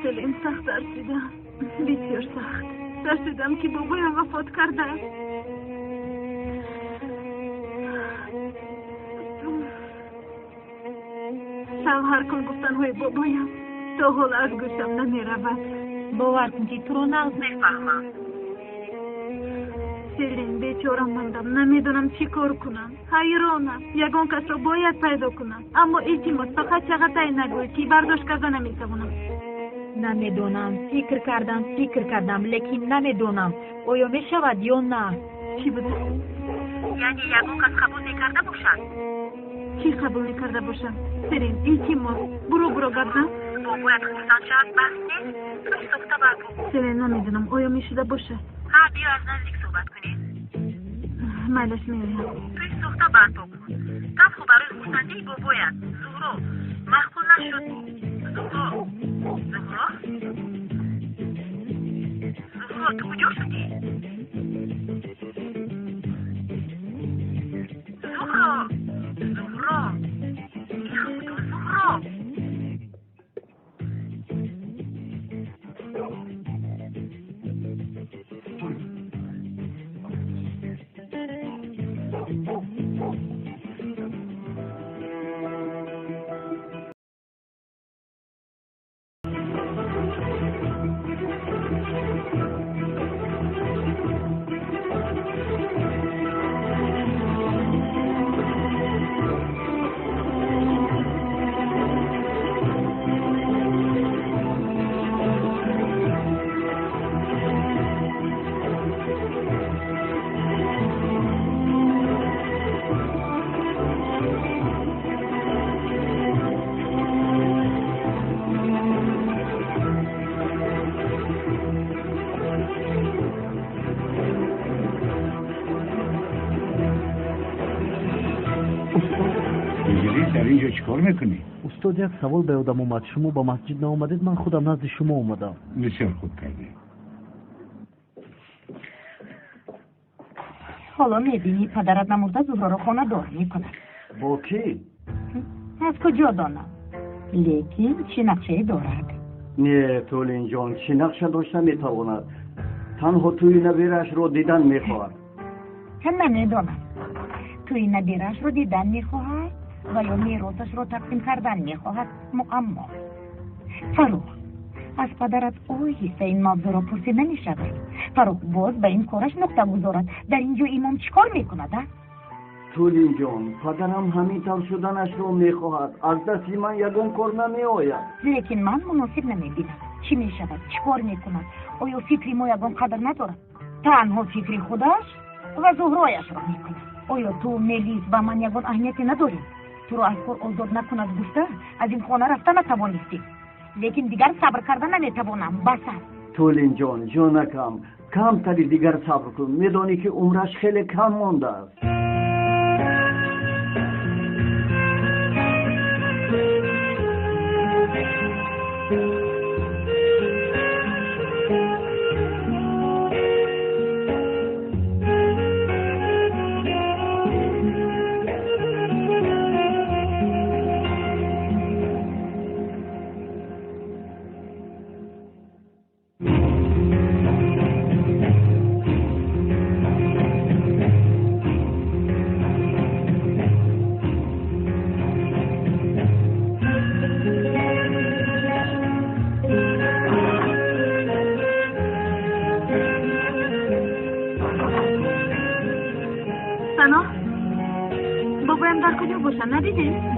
Селим, сахт тарсидам, бисёр сахт. Тарсидам, ки бобоям вафот кардааст. Шавҳар кун гуфтанҳои бобоям то ҳол аз гӯшам намеравад. Бовар кун, ки туро нағз мефаҳмам. Селим, бечора мондам, намедонам чӣ кор кунам. Ҳайронам, ягон касро бояд пайдо кунам. Аммо илтимос, фақат Чағатай нагӯй, ки бардошт карда наметавонам. Намедонам, фикр кардам, фикр кардам, лекин намедонам, оё мешавад ё на. Чӣ буда? Яъне ягон кас қабул мекарда бошад? Чӣ қабул мекарда бошад? Селим, илтимос, буро буро гап зан. Бобоят хурсанд шавад, баҳс нест, тӯй сохта барпо. Селим, намедонам, оё мешуда бошад? Ҳа, биё аз наздик суҳбат кунем. Майлаш, меоям. Тӯй сохта барпо кун. Танҳо барои хурсандии бобоят. Зуҳро, маъқул нашуд. Зуҳро, Зуҳро, Зуҳро, ту куҷо шудӣ? Зуҳро, Зуҳро, эй Худо, Зуҳро. Чикор мекунӣ? Устод, як савол ба ёдам омад. Шумо ба масҷид наомадед, ман худам назди шумо омадам. Бисёр хуб кардӣ. Ҳоло мебинӣ, падарат намурда Зуҳроро хонадор мекунад. Бо кӣ? Аз куҷо донам? Лекин чӣ нақшае дорад? Не, Толинҷон, чӣ нақша дошта метавонад? Танҳо тӯи набираашро дидан мехоҳад. Намедонам. Тӯи набираашро дидан мехоҳад ва ё меросашро тақсим кардан мехоҳад. Муаммо. Фарух, аз падарат оҳиста ин мавзӯъро пурсида намешавад. Фарух боз ба ин кораш нуқта гузорад. Дар ин ҷо имом чӣ кор мекунад, а? Тулинҷон, падарам ҳамин тавр шуданашро мехоҳад. Аз дасти ман ягон кор намеояд. Лекин ман муносиб намебинам. Чӣ мешавад? Чӣ кор мекунад? Оё фикри мо ягон қадр надорад? Танҳо фикри худаш ва Зуҳрояшро мекунад. Оё ту, Мелис, ба ман ягон аҳамияте надорӣ? Туро аз кор озод накунад гуфта аз ин хона рафта натавонистӣ. Лекин дигар сабр карда наметавонам. Бас аст. Тулинҷон, ҷонакам, камтари дигар сабр кун. Медонӣ ки умраш хеле кам мондааст.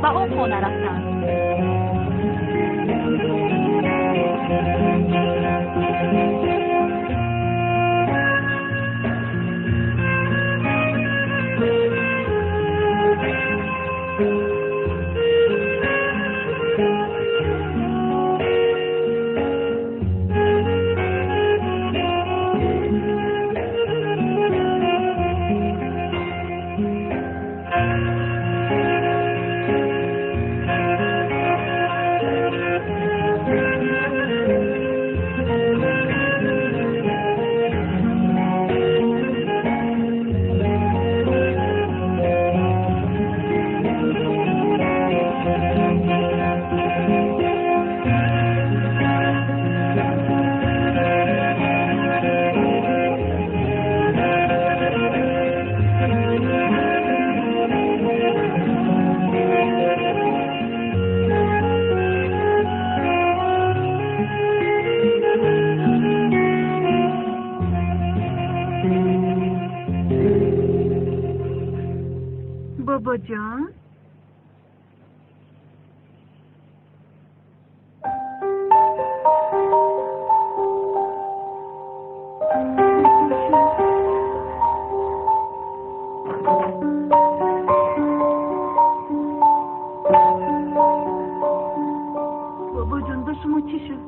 Ба он хона рафтам. Бобоҷон, бобоҷон, ба шумо чӣ шуд?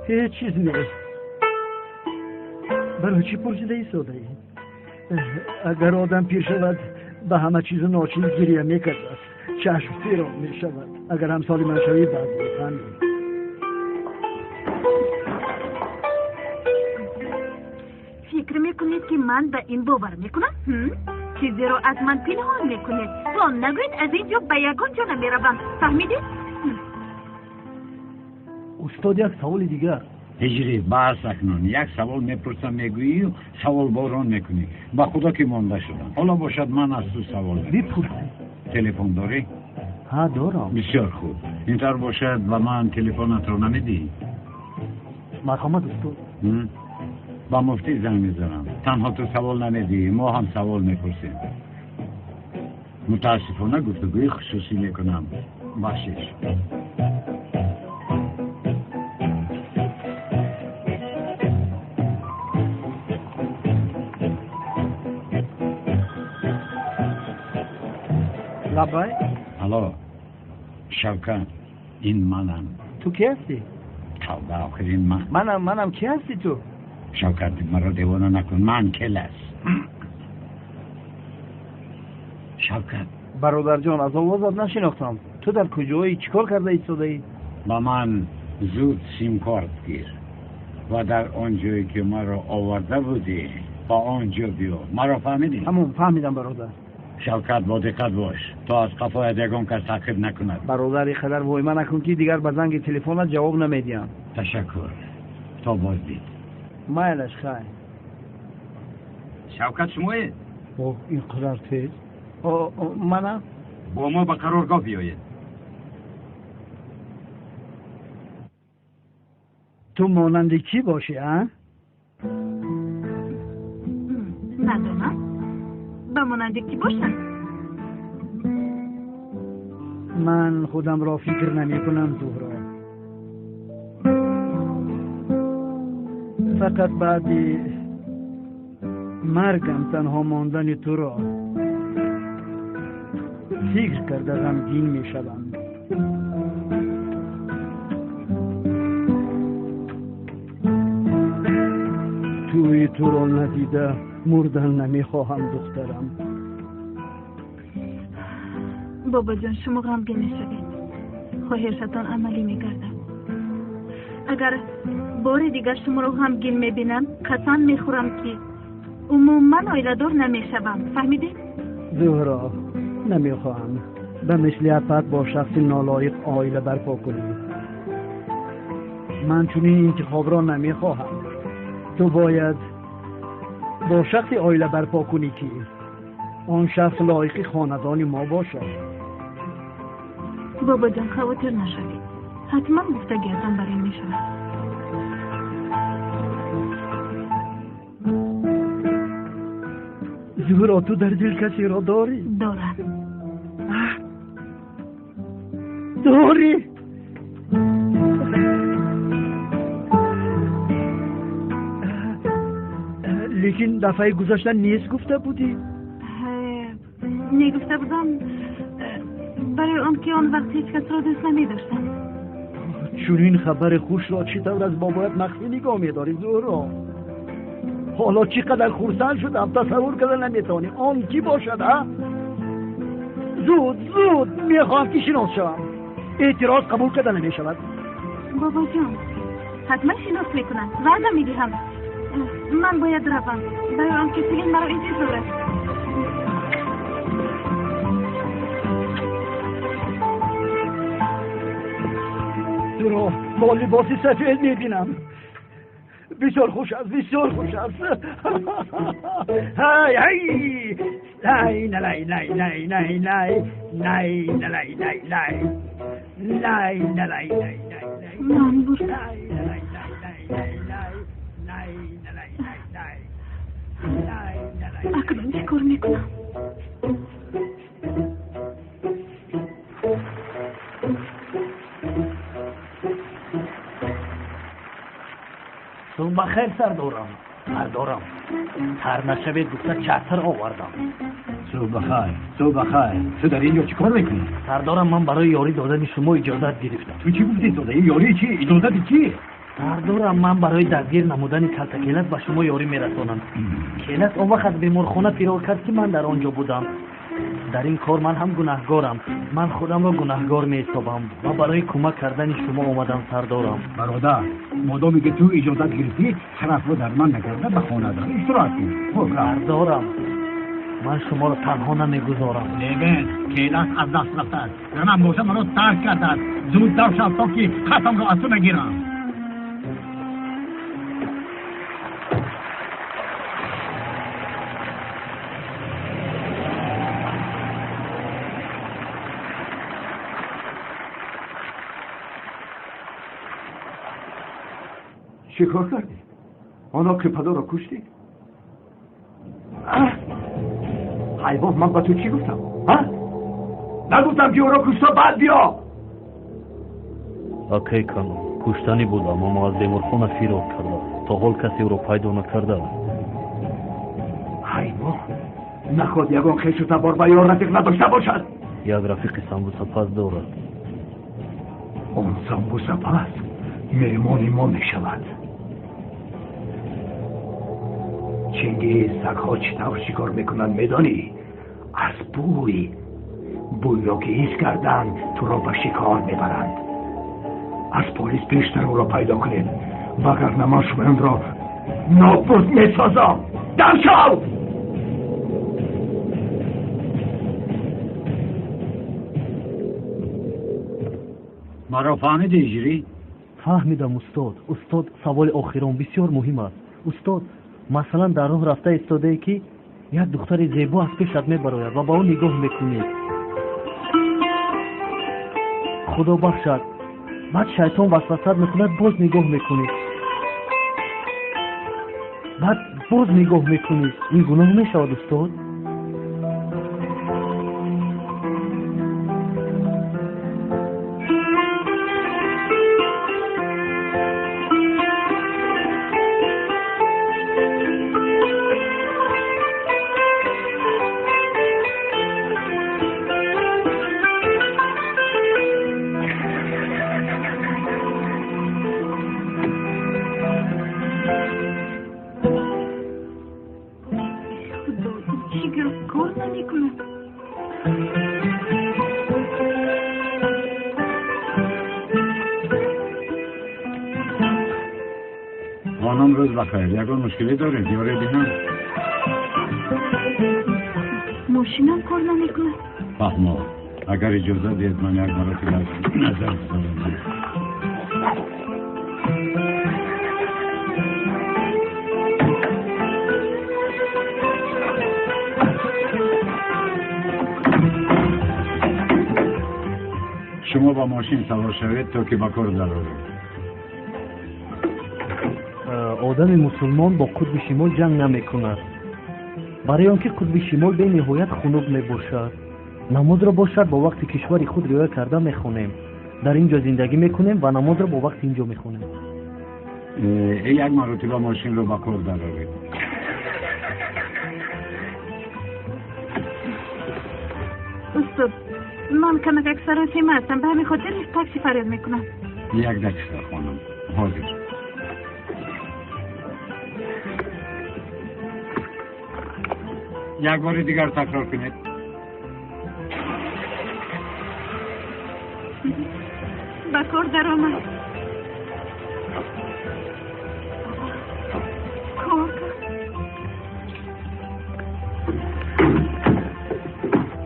Ҳеҷ чиз нест. Барои чӣ пурсида истодаӣ? Агар одам пир шавад, ба ҳама чизу ночиз гирия мекардад, чашм сирон мешавад. Агар ҳамсоли ман шавӣ, баъд мефаҳмӣ. Фикр мекунед, ки ман ба ин бовар мекунам? Чизеро аз ман пинҳон мекунед. То нагӯед, аз ин ҷо ба ягон ҷо намеравам. Фаҳмидед? Устод, як саволи дигар. Ҳиҷрӣ, бас акнун. Як савол мепурсам, мегӯӣ, саволборон мекунӣ. Ба худо ки монда шудам. Ҳоло бошад, ман аз ту савол бипурсӣ. Телефон дорӣ? Ҳа, дорам. Бисёр хуб. Ин тавр бошад, ба ман телефонатро намедиҳӣ? Марҳамат, устод. Ба муфтӣ занг мезанам. Танҳо ту савол намедиҳӣ, мо ҳам савол мепурсем. Мутаассифона гуфтугӯи хусусӣ мекунам. Бахшиш. Лабай? Алло, Шавкат, ин манам. Ту ки ҳастӣ? Тавба, охир ин ман. Манам, манам, ки ҳастӣ ту? Шавкат, маро девона накун, ман келас. Шавкат. Бародарҷон, аз овозат нашинохтам. Ту дар куҷоӣ, чӣ кор карда истодаӣ? Ба ман зуд симкарт гир ва дар он ҷое ки маро оварда будӣ, ба он ҷо биё. Маро фаҳмидӣ? Ҳамон, фаҳмидам, бародар. Шавкат, бо диққат бош, то аз қафоят ягон кас таъқиб накунад. Бародар, ин қадар войма накун, ки дигар ба занги телефонат ҷавоб намедиҳам. Ташаккур, то боздид. Майлаш, хайр. Шавкат, шумоед? Оҳ, ин қадар тез. Манам. Бо мо ба қароргоҳ биёед. Ту монанди кӣ бошӣ, а? Надонам. Ба монанди кӣ бошам? Ман худамро фикр намекунам, Зуҳро. Фақат баъди маргам танҳо мондани туро фикр карда ғамгин мешавам. Тӯи туро надида мурдан намехоҳам, духтарам. Бобоҷон, шумо ғамгин мешавед. Хоҳишатон амалӣ мегардад. Агар бори дигар шуморо ғамгин мебинам, қасам мехӯрам, ки умуман оиладор намешавам. Фаҳмидед? Зуҳро, намехоҳам ба мисли апат бо шахси нолоиқ оила барпо кунӣ. Ман чунин интихобро намехоҳам. Ту бояд бо шахси оила барпо кунӣ, ки он шахс лоиқи хонадони мо бошад. Бобоҷон, хавотир нашавед. Ҳатман гуфтагиятон бар ин мешавад. Зуҳро, ту дар дил касеро дорӣ? Дорам. Дорӣ? Лекин дафъаи гузашта нест гуфта будӣ. Негуфта будам барои он ки он вақт ҳеҷ касро дӯст намедоштам. Чунин хабари хушро чӣ тавр аз бобоят махфӣ нигоҳ медорӣ, Зуҳро? Ҳоло чӣ қадар хурсанд шудам, тасаввур карда наметавонӣ. Он кӣ бошад, а? Зуд, зуд мехоҳам ки шинос шавам. Эътироз қабул карда намешавад. Бобоҷон, ҳатман шинос мекунам, ваъда медиҳам. Ман бояд равам, барои он ки Селин маро интизор аст. Туро бо либоси сафед мебинам. Бисёр хуш аст, бисёр хуш аст. Ҳай, ҳай! Най, най, най, най, най, най, най, най, най, най. Най, най, най, най, най. Ман бурдам. Най, най, най, най, най, най, най, най, най. Най, най. Акнун чӣ кор мекунам? Субҳ бахайр, сардорам. Сардорам, тар нашавед гуфта чатр овардам. Субҳ бахайр, субҳ бахайр. Ту дар инҷо чӣ кор мекунӣ? Сардорам, ман барои ёрӣ додани шумо иҷозат гирифтам. Ту чӣ гуфтӣ, сода? Ин ёрии чӣ? Иҷозати чӣ? Сардорам, ман барои дастгир намудани калтакелас ба шумо ёрӣ мерасонам. Келас он вақт аз беморхона фирор кард, ки ман дар он ҷо будам. Дар ин кор ман ҳам гунаҳгорам. Ман худамро гунаҳгор меҳисобам ва барои кӯмак кардани шумо омадам, сардорам. Бародар, модоме ки ту иҷозат гирифтӣ, тарафро дар ман накарда ба хона дар истироҳат кун. Хуб, рав. Сардорам, ман шуморо танҳо намегузорам. Левен, келас аз даст рафтааст. Занам боша маро тарк кардааст. Зуд дав шав, то ки хатамро аз ту нагирам. Чӣ кор кардӣ? Оно қипадоро куштӣ? Ҳайвон, ман ба ту чӣ гуфтам? Нагуфтам, ки ӯро кушта баъд биё? Акай канон, куштанӣ будам, аммо аз беморхона фирор кардам. То ҳол касе ӯро пайдо накардааст. Ҳайвон, наход ягон хешу табор ва ё рафиқ надошта бошад. Як рафиқи самбусапаз дорад. Он самбусапаз меҳмони мо мешавад. Чингиз, сагҳо чӣ тавр шикор мекунанд, медонӣ? Аз бӯй. Бӯйро ки ҳис карданд, туро ба шикор мебаранд. Аз полис пештар ӯро пайдо кунед, вагарна ман шумоёнро нобуд месозам. Дам шав! Маро фаҳмидӣ, Ижрӣ? Фаҳмидам, устод. Устод, саволи охирон бисёр муҳим аст. Устод, масалан, дар роҳ рафта истодае, ки як духтари зебо аз пешат мебарояд ва ба ӯ нигоҳ мекунӣ. Худо бахшад, баъд шайтон васвасат мекунад, боз нигоҳ мекунӣ, баъд боз нигоҳ мекунӣ. Ин гуноҳ мешавад, устод? Рӯз бахайр. Ягон мушкиле доред? Ёре диҳам? Мошинам кор намекунад. Фаҳмо. Агар иҷоза диҳед, ман як маротиба назар гузорам. Шумо ба мошин савор шавед, то ки ба кор дароред. Одами мусулмон бо қутби шимол ҷанг намекунад, барои он ки қутби шимол бениҳоят хунук мебошад. Намозро бошад бо вақти кишвари худ риоя карда мехонем. Дар ин ҷо зиндагӣ мекунем ва намозро бо вақти ин ҷо мехонем. Як маротиба мошинро ба кор дароред. Устод, ман камакак саросема ҳастам, ба ҳамин хотир такси фарёд мекунам. Як дақиқа, хонум, ҳозир. Як бори дигар такрор кунед. Ба кор даромад. Кор кард.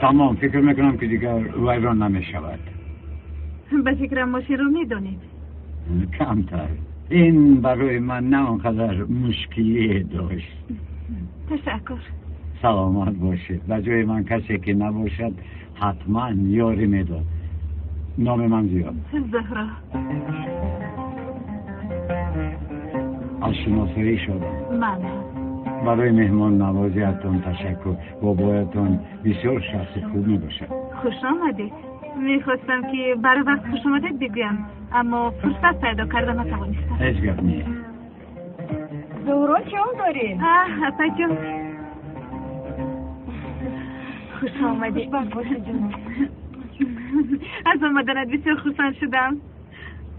Тамом, фикр мекунам, ки дигар вайрон намешавад. Ба фикрам, мошинро медонед. Камтар. Ин барои ман на он қадар мушкилие дошт. Ташаккур. Саломат бошед. Ба ҷои ман касе ки набошад, ҳатман ёрӣ медод. Номи ман Зиёд. Зуҳро. Аз шиносоӣ шудам. Ман барои меҳмоннавозиятон ташаккур. Бобоятон бисёр шахси хуб мебошад. Хуш омадед. Мехостам, ки бар вақт хуш омадед бигӯям, аммо фурсат пайдо карда натавонистам. Ҳеҷ гап не. Зуҳро, чӣ ҳол дорӣ? Апаҷон, хуш омадед. Хушбахт бошед, ҷонам. Аз омаданат бисёр хурсанд шудам.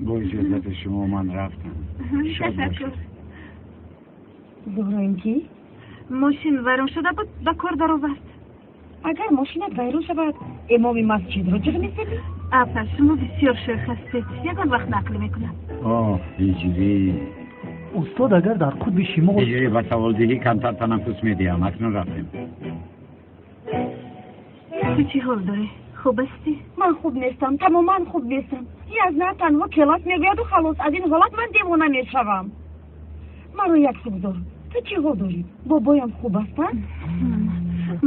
Бо иҷозати шумо ман рафтам. Шод Ташаккур. бошед. Зуҳро, ин кӣ? Мошин вайрон шуда буд, ба кор даровард. Агар мошинат вайрон шавад, имоми масҷидро ҷиғ мезанӣ? Апа, шумо бисёр шӯх ҳастед. Ягон вақт нақл мекунам. Оҳ, Ҳиҷрӣ. Устод, агар дар қутби шимол Ҳиҷрӣ, ба саволдиҳӣ камтар танаффус медиҳам. Акнун рафтем. Ту чӣ ҳол дорӣ? Хуб ҳастӣ? Ман хуб нестам, тамоман хуб нестам. Язна танҳо Келас мегӯяду халос. Аз ин ҳолат ман девона мешавам. Маро як бигзор. Ту чӣ ҳол дорӣ? Бобоям хуб ҳастанд?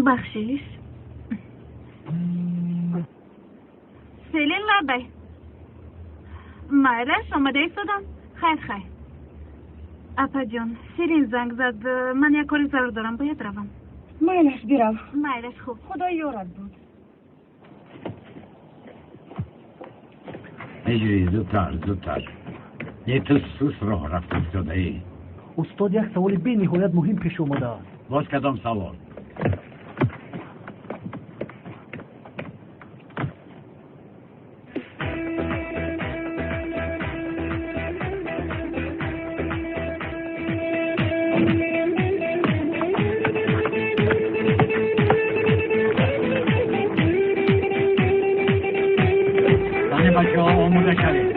Бахшиш. Селин, лабай. Майлаш, омада истодам. Хайр, хайр. Апаҷон, Селин занг зад. Ман як кори зарур дорам, бояд равам. Майлаш, бирав. Майлаш, хуб. Худо ёрат буд. Ҳиҷрӣ, зудтар, зудтар. Е, ту суст роҳ рафта истодаӣ. Устод, як саволи бениҳоят муҳим пеш омадааст. Боз кадом савол? Тани, бачаҳо, омода шавед.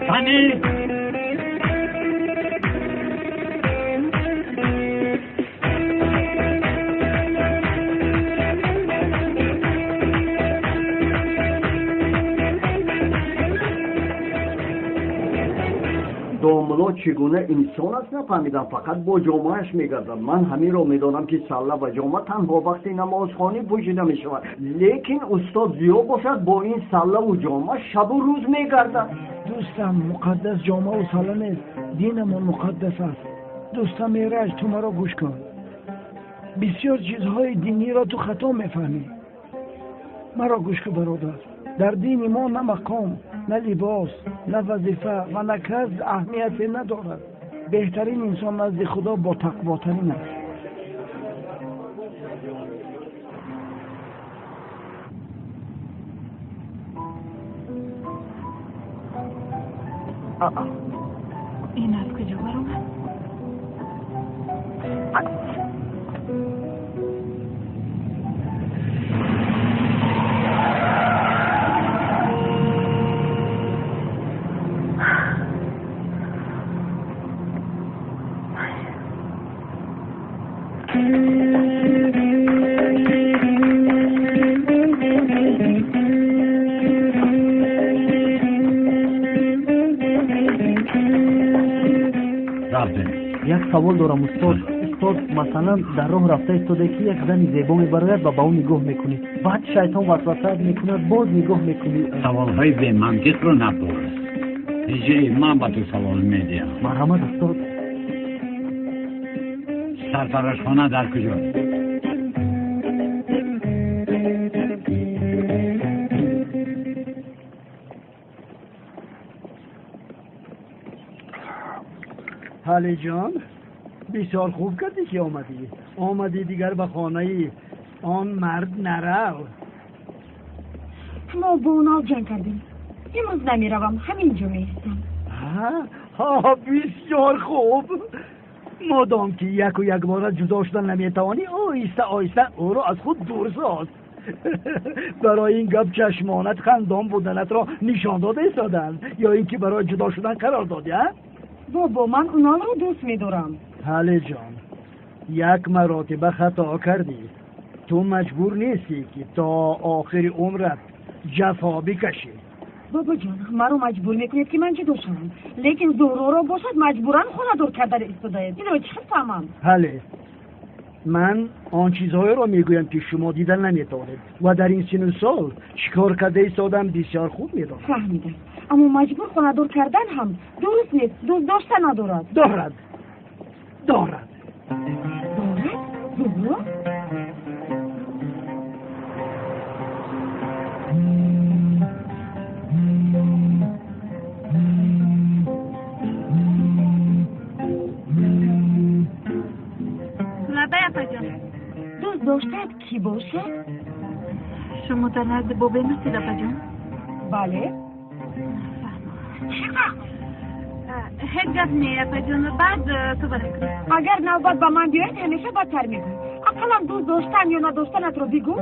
Тани. Домло чӣ гуна инсон аст, нафаҳмидам. Фақат бо ҷомааш мегардад. Ман ҳаминро медонам, ки салла ва ҷома танҳо вақти намозхонӣ пӯшида мешавад, лекин устод Зиё бошад, бо ин саллаву ҷома шабу рӯз мегардад. Дӯстам, муқаддас ҷомаву салла нест, динамон муқаддас аст. Дӯстам Эраҷ, ту маро гӯш кун. Бисёр чизҳои диниро ту хато мефаҳмӣ. Маро гӯш кун, бародар. Дар дини мо на мақом, на либос, на вазифа ва на касб аҳамияте надорад. Беҳтарин инсон назди Худо ботақвотарин аст. Ин аз куҷо баромад? Савол дорам, устод. Устод, масалан, дар роҳ рафта истоде, ки як зани зебо мебарояд ва ба ӯ нигоҳ мекунӣ, баъд шайтон васвасаат мекунад, боз нигоҳ мекунӣ. Саволҳои бемантиқро напурс. Ҳиҷрӣ, ман ба ту савол медиҳам. Марҳамат, устод. Сартарошхона дар куҷост? Ҳалиҷон, бисёр хуб кардӣ, ки омадӣ. Омадӣ, дигар ба хонаи он мард нарав. Мо бо Унал ҷанг кардем. Имрӯз намеравам, ҳамин ҷо меистам. Ҳа, бисёр хуб. Модом ки яку якбора ҷудо шудан наметавонӣ, оҳиста оҳиста ӯро аз худ дур соз. Барои ин гап чашмонат хандон буданатро нишон дода истоданд, ё ин ки барои ҷудо шудан қарор додӣ, а? Бобо, ман Уналро дӯст медорам. Ҳалиҷон, як маротиба хато кардӣ. Ту маҷбур нестӣ, ки то охири умрат ҷафо бикашӣ. Бобоҷон, маро маҷбур мекунед, ки ман ҷудо шавам, лекин Зуҳроро бошад маҷбуран хонадор карда истодаед. Инро чӣ хел фаҳмам? Ҳале, ман он чизҳоеро мегӯям, ки шумо дида наметавонед, ва дар ин сину сол чӣ кор карда истодам, бисёр хуб медонам. Фаҳмидам, аммо маҷбур хонадор кардан ҳам дуруст нест, дӯст дошта надорад. Дорад, дорад. Дорад? Зуҳро? Лабай, апаҷон. Дӯст доштаат кӣ бошад? Шумо дар назди бобоям ҳастед, апаҷон? Бале. Чӣ фаҳмид? Ҳеҷ гап не, апаҷон, баъд суҳбат мекунем. Агар навбат ба ман биёяд, ҳамеша бадтар мегӯӣ. Ақаллан дӯст доштан ё надоштанатро бигӯ.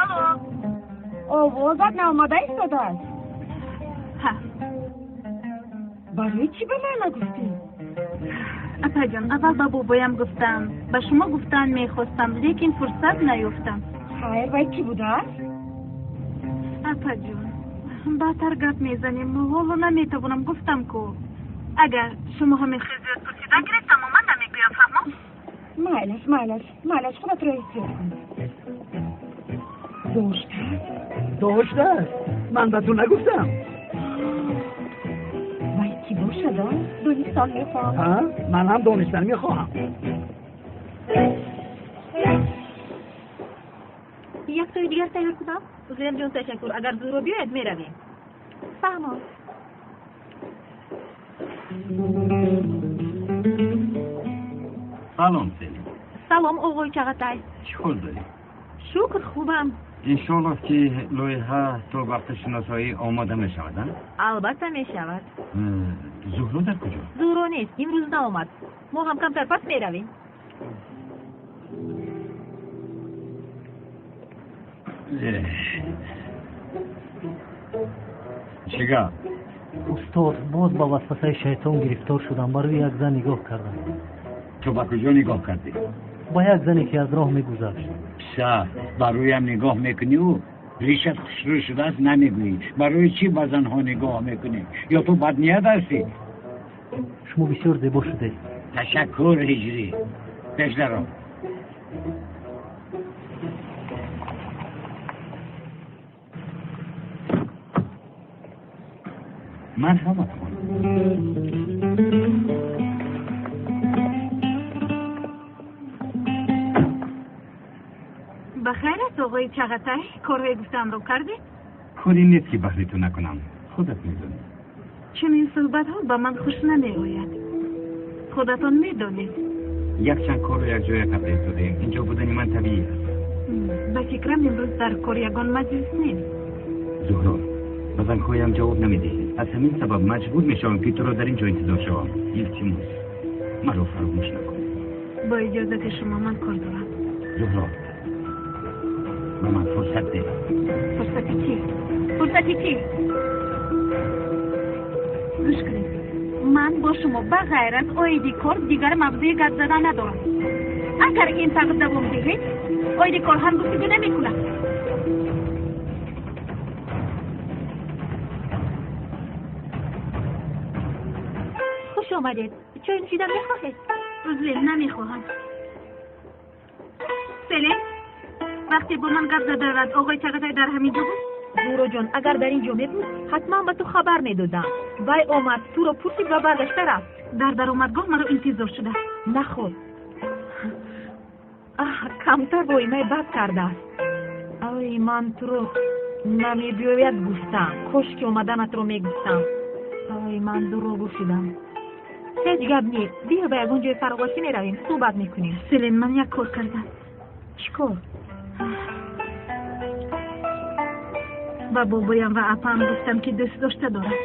Алло. Овозат наомада истодааст. Ҳа. Барои чӣ ба ман нагуфтӣ? Апаҷон, аввал ба бобоям гуфтам, ба шумо гуфтан мехостам, лекин фурсат наёфтам. Хайр, вай кӣ будааст? Апаҷон, баъдтар гап мезанем, ҳоло наметавонам, гуфтам ку. Агар шумо ҳамин хел зиёд пурсидан гиред, тамоман намегӯям, фаҳмо? Майлаш, майлаш, майлаш, худатро эҳтиёт кун. Доштааст? Доштааст. Ман ба ту нагуфтам. Вай кӣ бошад, а? Донистан мехоҳам. Ҳа, ман ҳам донистан мехоҳам. Як тои дигар тайёр кунам? Зуям ҷон, ташаккур. Агар Зуҳро биёяд, меравем. Фаҳмо. Салом, Селим. Салом, оғои Чағатай. Чӣ ҳол дорӣ? Шукр, хубам. Иншоаллоҳ, ки лоиҳа то вақти шиносоӣ омода мешавад, а? Албатта, мешавад. Зуҳро дар куҷо? Зуҳро нест, имрӯз наомад. Мо ҳам камтар пас меравем. Чӣ гап? Устод, боз ба васвасаи шайтон гирифтор шудам, ба рӯи як зан нигоҳ кардам. Ту ба куҷо нигоҳ кардӣ? Ба як зане, ки аз роҳ мегузашт. Писар, ба рӯям нигоҳ мекуниву ришат хушрӯ шудааст, намегӯӣ. Барои чӣ ба занҳо нигоҳ мекунӣ? Ё ту бадният ҳастӣ? Шумо бисёр зебо шудед. Ташаккур, Ҳиҷрӣ. Пеш даро. Марҳамат, хонум. Ба хайр аст, оғои Чағатай? Корҳои гуфтаамро кардед? Коре нест, ки баҳри ту накунам, худат медонӣ. Чунин суҳбатҳо ба ман хуш намеояд, худатон медонед. Якчанд корро якҷоя карда истодаем. Инҷо будани ман табиӣ аст. Ба фикрам, имрӯз дар кор ягон маҷлис нест. Зуҳро, ба зангҳоям ҷавоб намедиҳӣ. Аз ҳамин сабаб маҷбур мешавам, ки туро дар ин ҷо интизор шавам. Илтимос, маро фаромӯш накун. Бо иҷозати шумо, ман кор дорам. Зуҳро, ба ман фурсат деҳ. Фурсати чӣ? Фурсати чӣ? Гӯш кунед, ман бо шумо ба ғайр аз оиди кор дигар мавзӯи гап задан надорам. Агар ин тавр давом диҳед, оиди кор ҳам гуфтугӯ намекунам. Хуш омадед. Чой нӯшидан мехоҳед? Узр, намехоҳам. Селин, вақте бо ман гап зада равад, оғои Чагатай дар ҳамин ҷо буд? Зуҳроҷон, агар дар ин ҷо мебуд, ҳатман ба ту хабар медодам. Вай омад, туро пурсид ва баргашта рафт. Дар даромадгоҳ маро интизор шудааст. Наход. Аҳ, камтар воимаи бад кардааст. Ай, ман туро намебиёяд гуфтам. Кош ки омаданатро мегуфтам. Ай, ман дурӯғ шудам. Ҳеҷ гап не. Биё ба ягон ҷои фароғатӣ меравем, суҳбат мекунем. Селин, ман як кор кардам. Чӣ кор? Ба бобоям ва апаам гуфтам, ки дӯст дошта дорам.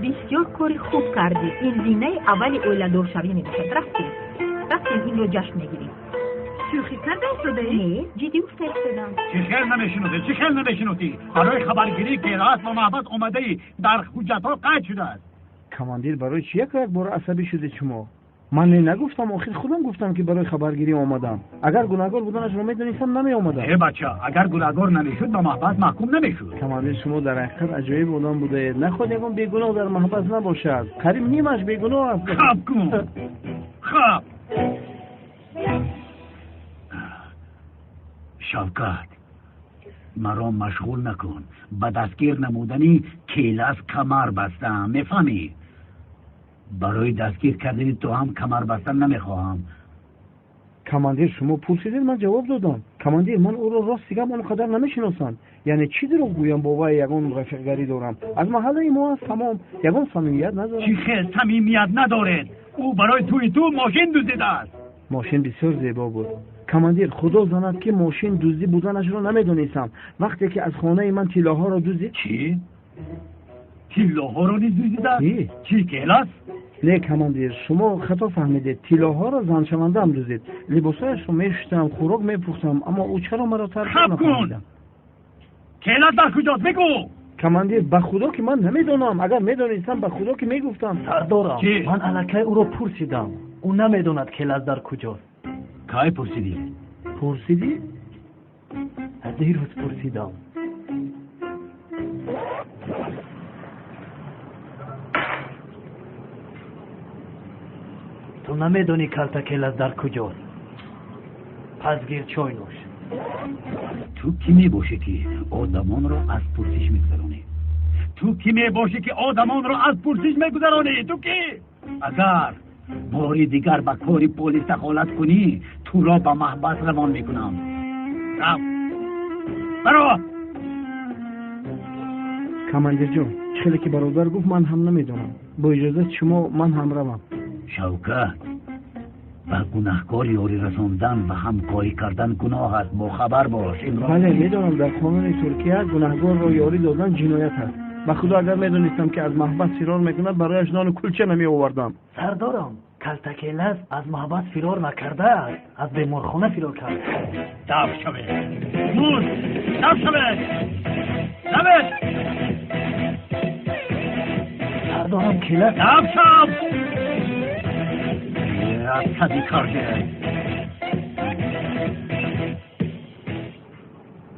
Бисёр кори хуб кардӣ. Ин зинаи аввали оиладоршавӣ мебошад. Рафтем, рафтем, инро ҷашн мегирем. Шӯхӣ карда истодаӣ? Не, ҷиддӣ гуфта истодам. Чӣ хел намешиносӣ? Чӣ хел намешиносӣ? Барои хабаргирӣ Келас ба маҳбас омадаӣ, дар ҳуҷҷатҳо қайд шудааст. Командир, барои чӣ яко як бора асабӣ шудед шумо? Ман не нагуфтам, охир худам гуфтам, ки барои хабаргирӣ омадам. Агар гунаҳгор буданашро медонистам, намеомадам. Э бача, агар гунаҳгор намешуд, ба маҳбас маҳкум намешуд. Командир, шумо дар ҳақиқат аҷоиб одам будаед. Нахоҳад ягон бегуноҳ дар маҳбас набошад. Қариб нимаш бегуноҳ аст. Хаб кун, хаб. Шавкат, маро машғул накун. Ба дастгир намудани Келас камар бастам, мефаҳмӣ? Барои дастгир кардани ту ҳам камар бастан намехоҳам. Командир, шумо пурсидед, ман ҷавоб додам. Командир, ман ӯро рости гап он қадар намешиносам. Яъне чӣ дурӯғ гӯям, бо вай ягон рафиқгарӣ дорам? Аз маҳаллаи мо аст, тамом. Ягон самимият надорам. Чӣ хел самимият надоред? Ӯ барои тӯи ту мошин дуздидааст. Мошин бисёр зебо буд. Командир, худо занад, ки мошин дуздӣ буданашро намедонистам. Вақте ки аз хонаи ман тиллоҳоро дуздид. Чӣ? Тиллоҳоро низ дуздидааст? Чӣ, Келас? Не, командир, шумо хато фаҳмидед. Тиллоҳоро заншавандаам дуздид. Либосҳояшро мешуштам, хӯрок мепухтам, аммо ӯ чаро маро тарк Хаб кун! Келас дар куҷост? Бигӯ! Командир, ба худо ки ман намедонам. Агар медонистам, ба худо ки мегуфтам. Сардорам, ман аллакай ӯро пурсидам. Ӯ намедонад Келас дар куҷост. Кай пурсидӣ? Пурсидӣ? Дирӯз пурсидам. Ту намедонӣ калта Келас дар куҷост. Пас гир чой нӯш. Ту кӣ мебошӣ, ки одамонро аз пурсиш мегузаронӣ? Ту кӣ мебошӣ, ки одамонро аз пурсиш мегузаронӣ? Ту кӣ? Агар бори дигар ба кори полис дахолат кунӣ, туро ба маҳбас равон мекунам. Рав, баро. Командирҷон, чӣ хеле ки бародар гуфт, ман ҳам намедонам. Бо иҷозати шумо ман ҳам равам. Шавкат, ба гунаҳкор ёрӣ расондан ва ҳамкорӣ кардан гуноҳ аст. Бохабар бош. Бале, медонам, дар қонуни Туркия гунаҳгорро ёрӣ додан ҷиноят аст. Ба худо, агар медонистам, ки аз маҳбас фирор мекунад, барояш нону кулча намеовардам. Сардорам, калта Келас аз маҳбас фирор накардааст, аз беморхона фирор кард. Дав шавед, зуд дав шавед, давед! Сардорам, Келас. Дав шав! Асаби карде.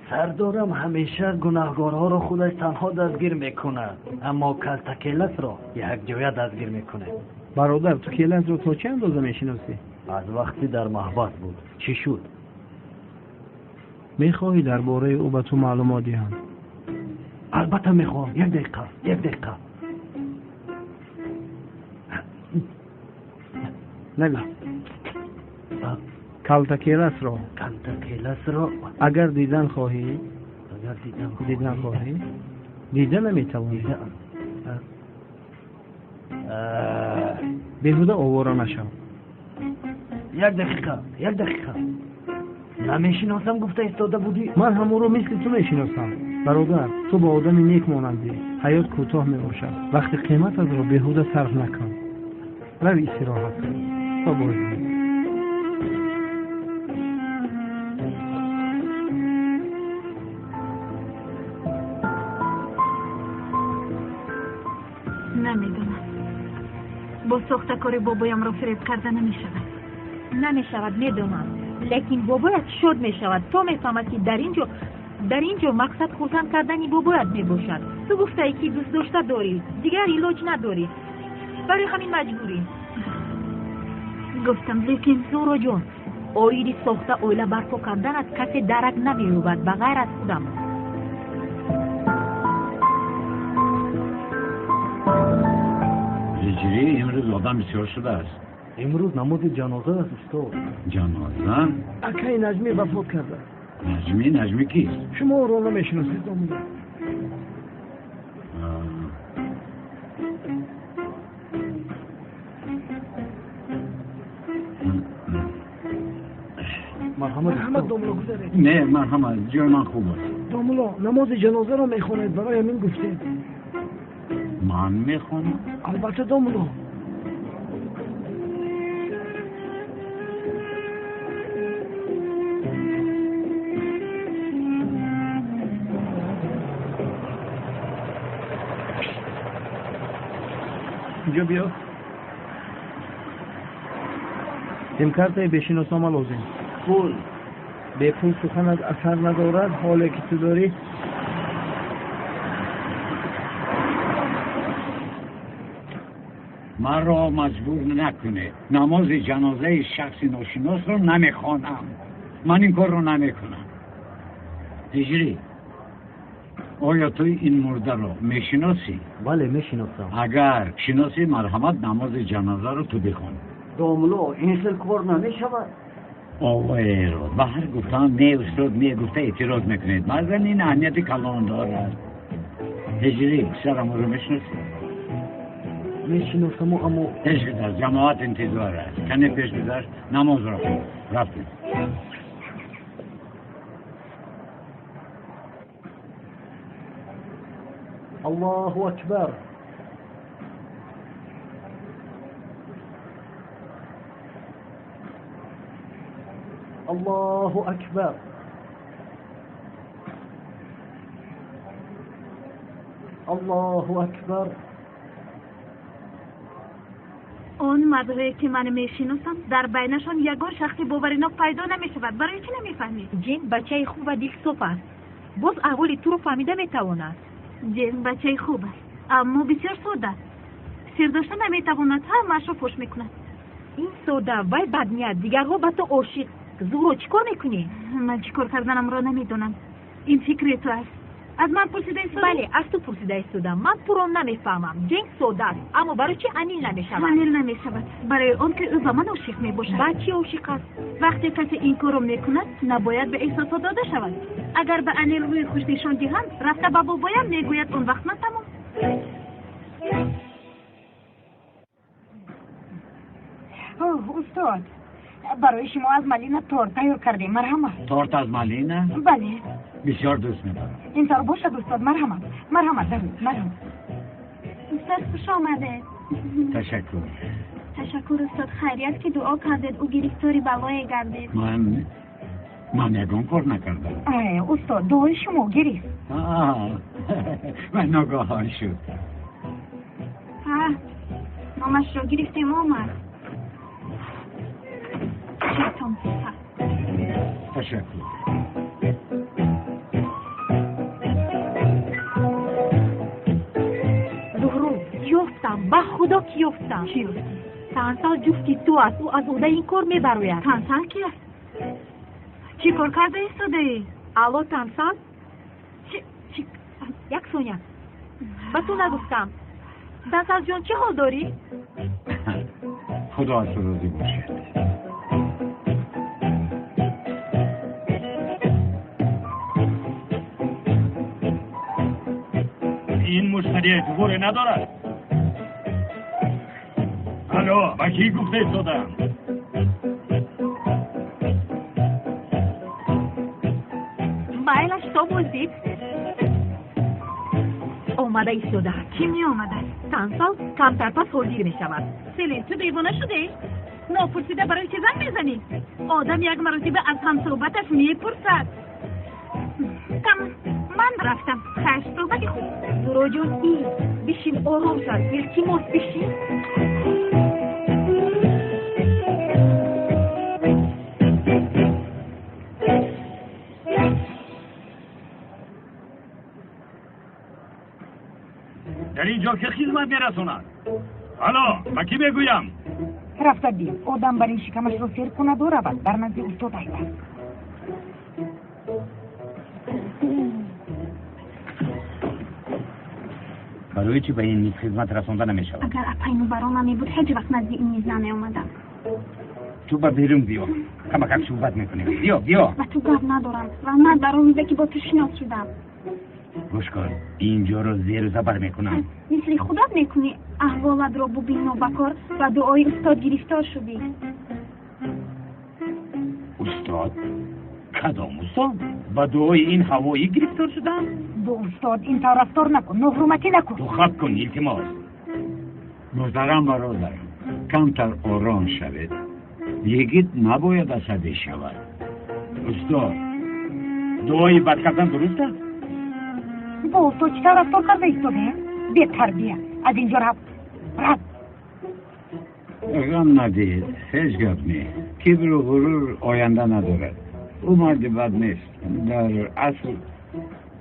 Сардорам ҳамеша гунаҳгорҳоро худаш танҳо дастгир мекунад, аммо калта Келасро якҷоя дастгир мекунад. Бародар, ту Келасро то чӣ андоза мешиносӣ? Аз вақте дар маҳбас буд. Чӣ шуд? Мехоҳӣ дар бораи ӯ ба ту маълумот диҳам? Албатта мехоҳам. Як дақиқа, як дақиқа. Навис. Калта Келасро. Калта Келасро. Агар дидан хоҳӣ, агар дидан хоҳӣ, дида наметавонӣ. Беҳуда овора нашав. Як дақиқа, як дақиқа. Намешиносам гуфта истода будӣ? Ман ҳам ӯро мисли ту мешиносам. Бародар, ту ба одами нек монандӣ. Ҳаёт кӯтоҳ мебошад. Вақти қимататро беҳуда сарф накун. Рави истироҳат кун. То боз. Намедонам. Бо сохтакори бобоямро фиреб карда намешавад. Намешавад, медонам. Лекин бобоят шод мешавад, то мефаҳмад, ки дар ин ҷо мақсад хурсанд кардани бобоят мебошад. Ту гуфтаӣ, ки дӯст дошта дорӣ, дигар илоҷ надорӣ. Барои ҳамин маҷбурӣ. Гуфтам, лекин Зуҳро ҷон, оиди сохта оила барпо карданат касе дарак намеёбад ба ғайр аз худам. Ҳиҷрӣ, имрӯз одам бисёр шудааст. Имрӯз намози ҷаноза аст, устод. Ҷаноза? Акаи Наҷмӣ вафот кардааст. Наҷмӣ? Наҷмӣ кист? Шумо ӯро намешиносед, домулло. Марҳамат, домулло, гузаред. Не, марҳамат, ҷои ман хуб аст. Домулло, намози ҷанозаро мехонед, барои ҳамин гуфтед. Ман мехонам? Албатта, домулло. Инҷо биё. Симкартаи бешиноснома лозим. Пул. Бепул суханат асар надорад, ҳоле ки ту дорӣ. Маро маҷбур накунед. Намози ҷанозаи шахси ношиносро намехонам. Ман ин корро намекунам. Ҳиҷрӣ, оё ту ин мурдаро мешиносӣ? Бале, мешиносам. Агар шиносӣ, марҳамат, намози ҷанозаро ту бихон. Домулло, ин хел кор намешавад. Овоеро ба ҳар гуфтаам не, устод, не гуфта эътироз мекунед. Баъзан ин аҳамияти калон дорад. Ҳиҷрӣ, писарам, ӯро мешиносӣ? Мешиносаму, аммо пеш гузар, ҷамоат интизор аст. Кане пеш гузар, намозро хон. Рафтем. Аллоҳу акбар. Аллоҳу акбар. Аллоҳу акбар. Он мардҳое ки ман мешиносам, дар байнашон ягон шахси боваринок пайдо намешавад. Барои чӣ намефаҳмӣ? Ҷен бачаи хуб ва дилсоф аст. Боз аҳволи туро фаҳмида метавонад. Ҷен бачаи хуб аст, аммо бисёр сода. Сир дошта наметавонад, ҳамаашро фош мекунад. Ин сода, вай бадният, дигарҳо ба ту ошиқ. Зуҳро, чӣ кор мекунӣ? Ман чӣ кор карданамро намедонам. Ин фикри ту аст. Аз ман пурсида истодӣ? Бале, аз ту пурсида истодам. Ман туро намефаҳмам. Ҷенг сода аст, аммо барои чӣ Анил намешавад? Анил намешавад барои он ки ӯ ба ман ошиқ мебошад. Ба чӣ ошиқ аст? Вақте касе ин корро мекунад, набояд ба эҳсосот дода шавад. Агар ба Анил рӯи хуш нишон диҳам, рафта ба бобоям мегӯяд, он вақт ман тамом. Устод, барои шумо аз малина торт тайёр кардем. Марҳамат. Торт аз малина? Бале. Бисёр дӯст медорам. Ин тавр бошад, устод, марҳамат. Марҳамат, дарӯд, марҳамат. Устод, хуш омадед. Ташаккур. Ташаккур, устод. Хайрият ки дуо кардед, ӯ гирифтори балое гардид. Ман ягон кор накардам. Устод, дуои шумо гирифт. Ман ногаҳон шуд. Номашро гирифтем, омад. Шайтон сифат. Ташаккур. Зуҳро, ёфтам, ба худо ки ёфтам. Чӣ ёфтӣ? Тансал ҷуфти ту аст, ӯ аз уҳдаи ин кор мебарояд. Тансал ки аст? Чӣ кор карда истодаӣ? Алло, Тансал? Як сония. Ба ту нагуфтам. Тансал ҷон, чӣ ҳол дорӣ? Худо аз ту розӣ бошад. Ин муштари эътиборе надорад. Алло, ба кӣ гуфта истодам? Майлаш то боздид. Омада истодааст. Кӣ меомадааст? Тансал камтар пас ҳозир мешавад. Селин, ту девона шудаӣ? Нопурсида барои чӣ занг мезанӣ? Одам як маротиба аз ҳамсӯҳбаташ мепурсад. Тамом, ман рафтам. Хайр, суҳбати хуб. Зуҳроҷон, бишин, ором шав. Илтимос, бишин. Дар ин ҷо ки хизмат мерасонад? Алло, ба кӣ мегӯям? Рафта бин, одам бар ин шикамашро сер кунаду равад, дар назди устод айтад. Барои чӣ ба ин миз хизмат расонда намешавад? Агар апаи Нубаро намебуд, ҳеҷ вақт назди ин миз намеомадам. Ту ба берун биё, камакак суҳбат мекунем. Биё, биё. Ба ту гап надорам ва ман дар он рӯзе ки бо ту шинос шудам. Гӯш кун, инҷоро зеру забар мекунам. Мисли худат мекунӣ, аҳволатро бубин, нобакор ба дуои устод гирифтор шудӣ. Устод? Кадом устод? Ба дуои ин ҳавоӣ гирифтор шудам? Бо устод ин тавр рафтор накун, ноҳурматӣ накун. Ту хат кун, илтимос. Муҳтарам бародарам, камтар ором шавед. Йигит набояд асабӣ шавад. Устод, дуои бад кардан дуруст аст? Бо устод чӣ тавр рафтор карда истодаем? Бетарбия, аз инҷо рав, рав. Ғам надиҳед, ҳеҷ гап не. Кибру ғурур оянда надорад. Ӯ марди бад нест. Дар асл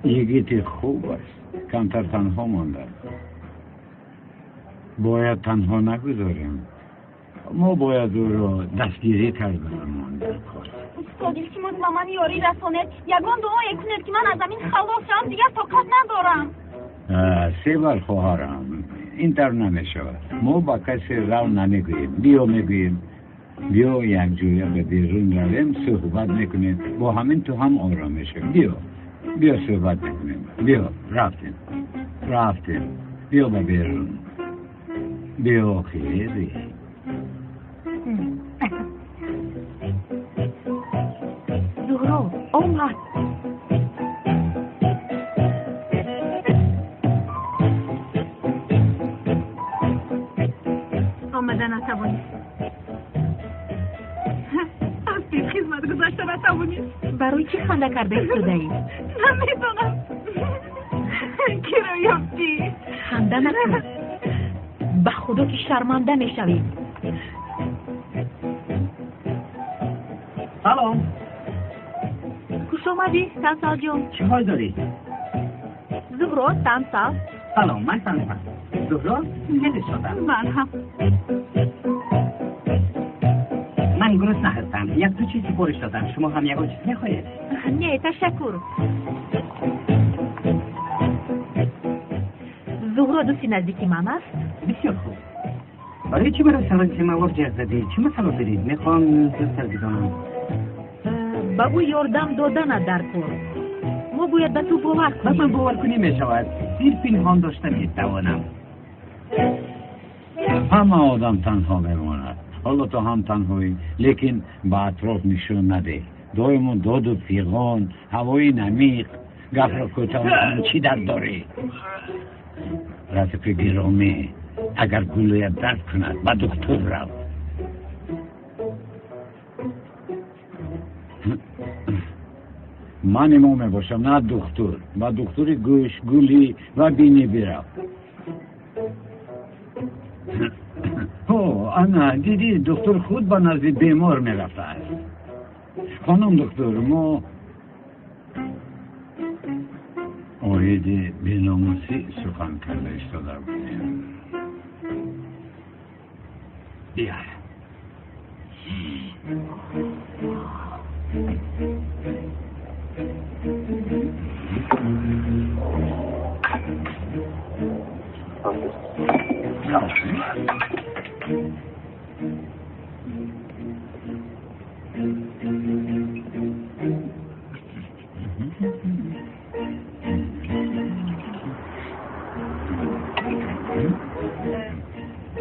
йигити хуб аст. Камтар танҳо монда. Бояд танҳо нагузорем. Мо бояд ӯро дастгирӣ карданамон дар кор. Устод, илтимос ба ман ёрӣ расонед. Ягон дуое кунед ки ман аз замин халос шавам, дигар тоқат надорам. Се бар хоҳарам, ин тавр намешавад. Мо ба касе рав намегӯем. Биё мегӯем. Биё якҷоя ба берун равем, суҳбат мекунем. Бо ҳамин ту ҳам ором мешавӣ. Биё, биё суҳбат мекунем. Биё, рафтем, рафтем. Биё ба берун. Биё, хеле. Зуҳро омад. Омада натавонист. Аз пеш хизмат гузашта натавонист. Барои чӣ ханда карда истодаӣ? Намедонам. Киро ёфтӣ? Ханда накун. Ба худо ки шарманда мешавӣ. Салом. Хуш омадӣ, Сансалҷон. Чӣ ҳол дорӣ? Зуҳро, Сансал. Салом, ман Сансал. Зуҳро, хеле шодам. Ман ҳам. Ман гурусна ҳастам. Як ду чиз супориш додам. Шумо ҳам ягон чиз мехоҳед? Не, ташаккур. Зуҳро дӯсти наздики ман аст. Бисёр хуб. Барои чӣ барои салони семавор ҷеғ задӣ? Чӣ масъала доред? Мехоҳам зудтар бидонам. Ба ӯ ёрдам доданат дар кор. Мо бояд ба ту бовар Ба кунем. ман бовар кунӣ мешавад. Сир пинҳон дошта метавонам. Ҳама одам танҳо мемонад. Ҳоло ту ҳам танҳоӣ, лекин ба атроф нишон надеҳ. Доимо доду фиғон, ҳавои намиқ, гапро кӯтоҳ мекунам, чӣ дард дорӣ? Рафиқи гиромӣ, агар гулӯят дард кунад, ба духтур рав. Ман имом мебошам, на духтур. Ба духтури гӯш, гулӣ ва бинӣ бирав. Ҳо, ана, дидӣ, духтур худ ба назди бемор мерафтааст. Хонум духтур, мо оиди беномусӣ сухан карда истода будем. Биё.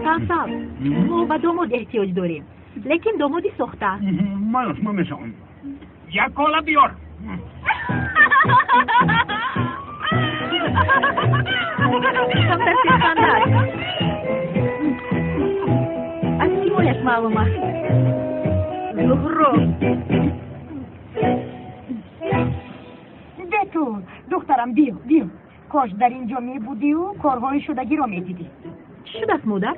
Сансал, мо ба домод эҳтиёҷ дорем, лекин домоди сохта. Ман шумо мешавам. Як кола биёр. Камтар серханда аст. Аз симояш маълум аст. Зуҳро. Бетул, духтарам, биё, биё. Кош дар ин ҷо мебудию корҳои шудагиро медидӣ. Чӣ шудааст, модар?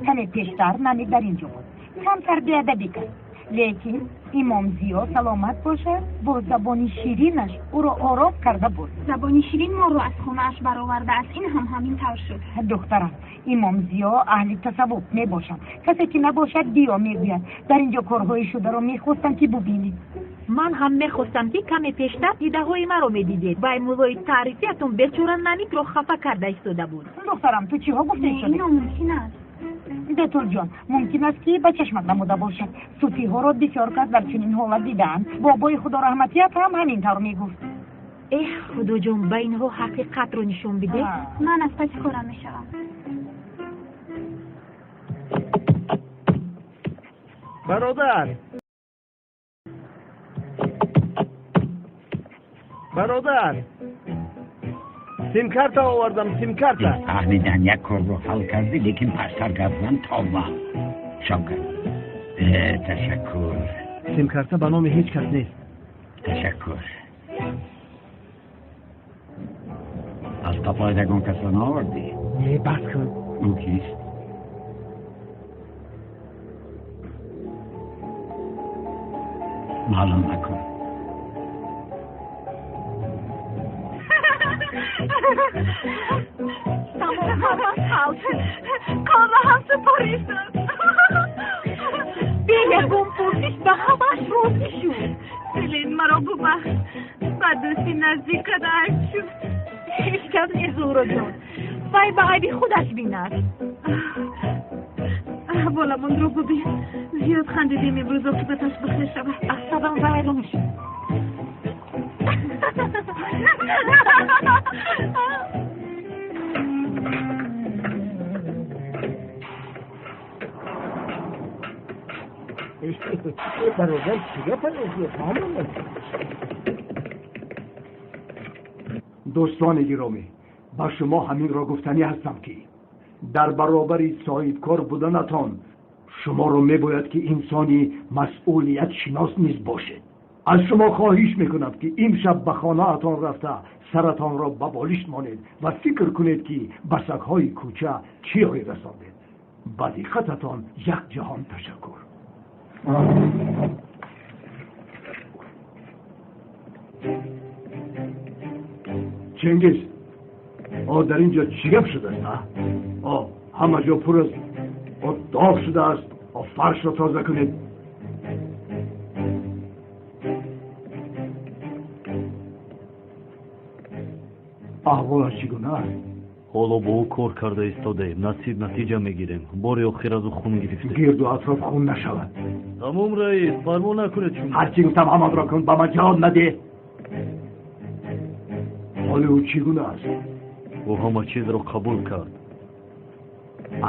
Каме пештар Намик дар ин ҷо буд. Камтар беадабӣ кард. Лекин Имом Зиё саломат бошад, бо забони ширинаш ӯро ором карда буд. Забони ширин моро аз хонааш баровардааст. Ин ҳам ҳамин тавр шуд. Духтарам, Имом Зиё аҳли тасаввуф мебошад. Касе ки набошад биё мегӯяд. Дар инҷо корҳои шударо мехостам ки бубинед. Ман ҳам мехостам ки каме пештар дидаҳои маро медидед. Вай муллои таърифиятон бечора Намикро хафа карда истода буд. Духтарам, ту чиҳо гуфта Не, истоди? ин номумкин аст. Бетулҷон, мумкин аст ки ба чашмат намуда бошад. Суфиҳоро бисёр кас дар чунин ҳолат дидаанд. Бобои худораҳматият ҳам ҳамин тавр мегуфт. Эҳ, худоҷон, ба инҳо ҳақиқатро нишон бидеҳ. Ман аз паси корам мешавам. Бародар, бародар, симкарта овардам, симкарта. Фаҳмидан, як корро ҳал кардӣ, лекин пастар гап зан тавба. Шавкат, ташаккур. Симкарта ба номи ҳеҷ кас нест. Ташаккур. Аз қафои ягон касро наовардӣ? Не, бас кун. Ӯ кист? Маълум накун. Тамом, ҳамаш ҳал шуд. Корро ҳам супориш дод. Бе ягон пурсиш ба ҳамаш розӣ шуд. Селин, маро бубахш. Ба дӯсти наздикат айб шуд. Ҳеҷ кас не, Зуҳроҷон. Вай ба айби худаш бинад. Аҳволамонро бубин. Зиёд хандидем имрӯз, оқибаташ бихер шавад. Асабам вайрон шуд. Бародар, чӣ гап аст? Дӯстони гиромӣ, ба шумо ҳаминро гуфтанӣ ҳастам, ки дар баробари соҳибкор буданатон шуморо мебояд ки инсони масъулиятшинос низ бошед. Аз шумо хоҳиш мекунам, ки имшаб ба хонаатон рафта саратонро ба болишт монед ва фикр кунед, ки ба сагҳои кӯча чӣ ёрӣ расондед. Ба диққататон як ҷаҳон ташаккур. Чингиз, о, дар ин ҷо чӣ гап шудааст? О, ҳама ҷо пур аз о доғ шудааст. О, фаршро тоза кунед. Аҳволаш чӣ гуна аст? Ҳоло бо ӯ кор карда истодаем. Насиб, натиҷа мегирем. Бори охир аз ӯ хун гирифтем. Гирду атроф хун нашавад. Тамом, раис, парво накунед шумо. Ҳарчи гуфтам ҳамонро кун, ба ман ҷавоб надеҳ. Ҳоли ӯ чӣ гуна аст? Ӯ ҳама чизро қабул кард.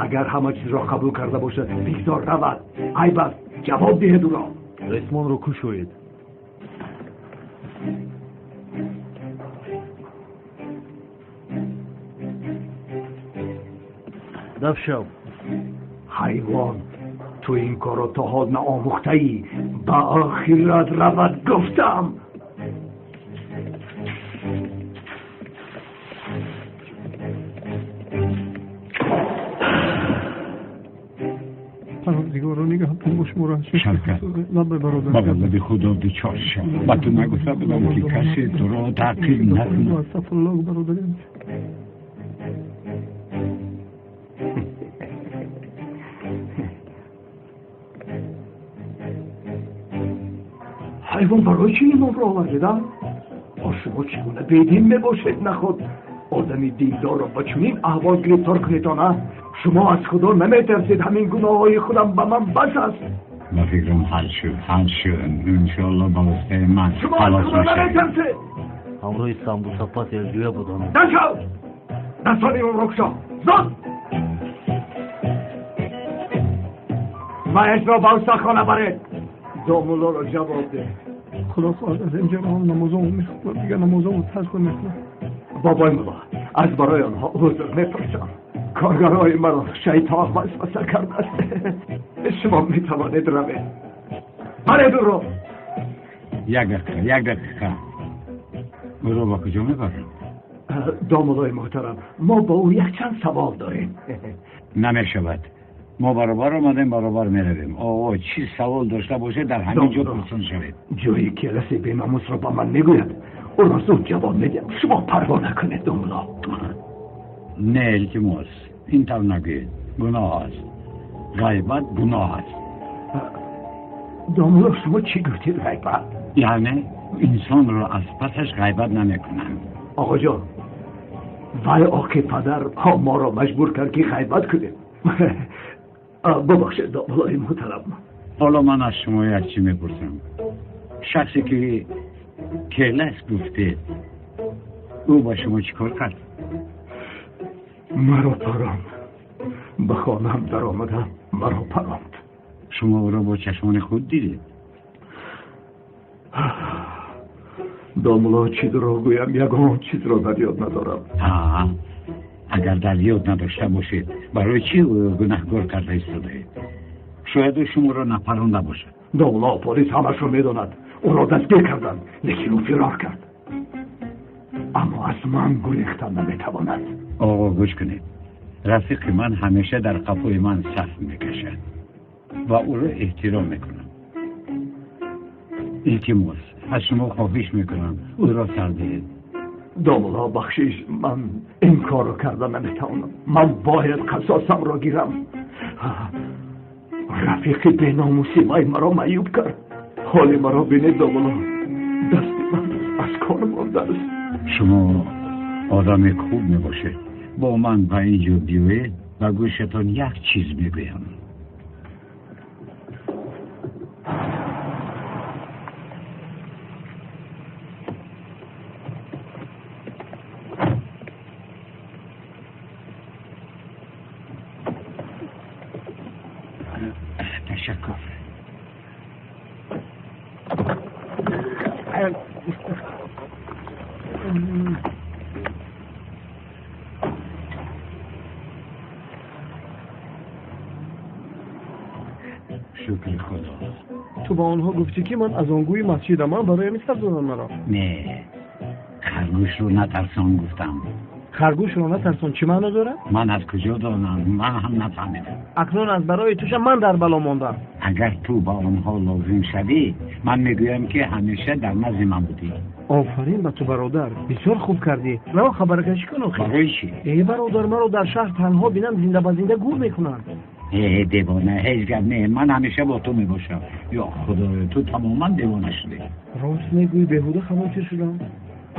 Агар ҳама чизро қабул карда бошад, бигзор равад. Айб аст, ҷавоб диҳед ӯро. Ресмонро кушоед. Даф шав. Ҳайвон, ту ин корро то ҳол наомӯхтаӣ. Ба охират равад, гуфтам. Парвардигоро, нигаҳбон бош моро. Шавкат, лаббай, бародар. Ба ғазаби худо дучор шав. Ба ту нагуфта будам, ки касе туро таъқиб накунад? Астағфируллоҳ, бародари. Ҳайвон, барои чӣ имомро овардед, а? О, шумо чӣ гуна бедин мебошед? Наход одами диндорро ба чунин аҳвол гирифтор кунедон, а? Шумо аз худо наметарсед. Ҳамин гуноҳҳои худам ба ман бас аст. Ба фикрам, ҳал шуд, ҳал шуд. Иншоалло, ба воситаи ман Шумо аз халос худо мешавед. наметарсед. Ҳамроҳи самбусапаз якҷоя будам. Нашав! Дастони имомро кушо, зуд! Маешро ба устохона баред. Домуллоро ҷавоб деҳ. Худо хоҳад, аз инҷо ҳам намозамон мехонам, дигар намозамон тарк намекунам. Бобои мулло, аз барои онҳо узр мепурсам. Коргарои маро шайтон васваса кардааст. Шумо метавонед равед. Баред ӯро. Як дақиқа, як дақиқа. Ӯро ба куҷо мебаранд? Домуллои муҳтарам, мо бо ӯ якчанд савол дорем. Намешавад. Мо баробар омадем, баробар меравем. Оғо, чӣ савол дошта бошед, дар ҳамин ҷо пурсон шавед. Ҷои келаси беномусро ба ман мегӯяд, ӯро зуд ҷавоб медиҳам. Шумо парво накунед, домулло. Не, илтимос, ин тавр нагӯед. Гуноҳ аст. Ғайбат гуноҳ аст. Домулло, шумо чӣ гуфтед ғайбат? Яъне инсонро аз пасаш ғайбат намекунанд. Оғоҷон, вай оқи падар моро маҷбур кард ки ғайбат кунем. Бубахшед, домуллои муҳтарам. Ҳоло ман аз шумо як чӣ мепурсам. Шахсе ки келас гуфтед, ӯ ба шумо чӣ кор кард? Маро паронд. Ба хонаам даромада маро паронд. Шумо ӯро бо чашмони худ дидед? Домулло, чӣ дурӯғ гӯям, ягон чизро дар ёд надорам. Агар дар ёд надошта бошед, барои чӣ гунаҳкор карда истодаед? Шояд ӯ шуморо напаронда бошад. Домулло, полис ҳамашро медонад. Ӯро дастгир карданд, лекин ӯ фирор кард. Аммо аз ман гурехтан наметавонад. Оғо, гӯш кунед. Рафиқи ман ҳамеша дар қафои ман саф мекашад ва ӯро эҳтиром мекунам. Илтимос, аз шумо хоҳиш мекунам, ӯро сар диҳед. Домулло, бахшиш, ман ин корро карда наметавонам. Ман бояд қасосамро гирам. Рафиқи беномуси вай маро маъюб кард. Ҳоли маро бинед, домулло, дасти ман аз кор мондааст. Шумо одами хуб мебошед. Бо ман ба ин ҷо биёед, ба гӯшатон як чиз мегӯям. Ташаккур. Шукри Худо. Ту ба онҳо гуфтӣ ки ман аз он гӯи масҷидам, ман барои ҳамин сар додам маро. Не, харгӯшро натарсон гуфтам. Харгӯшро натарсон чӣ маъно дорад? Ман аз куҷо донам? Ман ҳам нафаҳмидам. Акнун аз барои туша ман дар бало мондам. Агар ту ба онҳо лозим шавӣ, ман мегӯям ки ҳамеша дар назди ман будӣ. Офарин ба ту, бародар, бисёр хуб кардӣ. Наво хабаркашӣ кун охир. Барои чӣ? Э бародар, маро дар шаҳр танҳо бинам зинда ба зинда гур мекунанд. Э девона, ҳеҷ гап не, ман ҳамеша бо ту мебошам. Ё Худоё, ту тамоман девона шудӣ. Рост мегӯӣ, беҳуда хавотир шудам.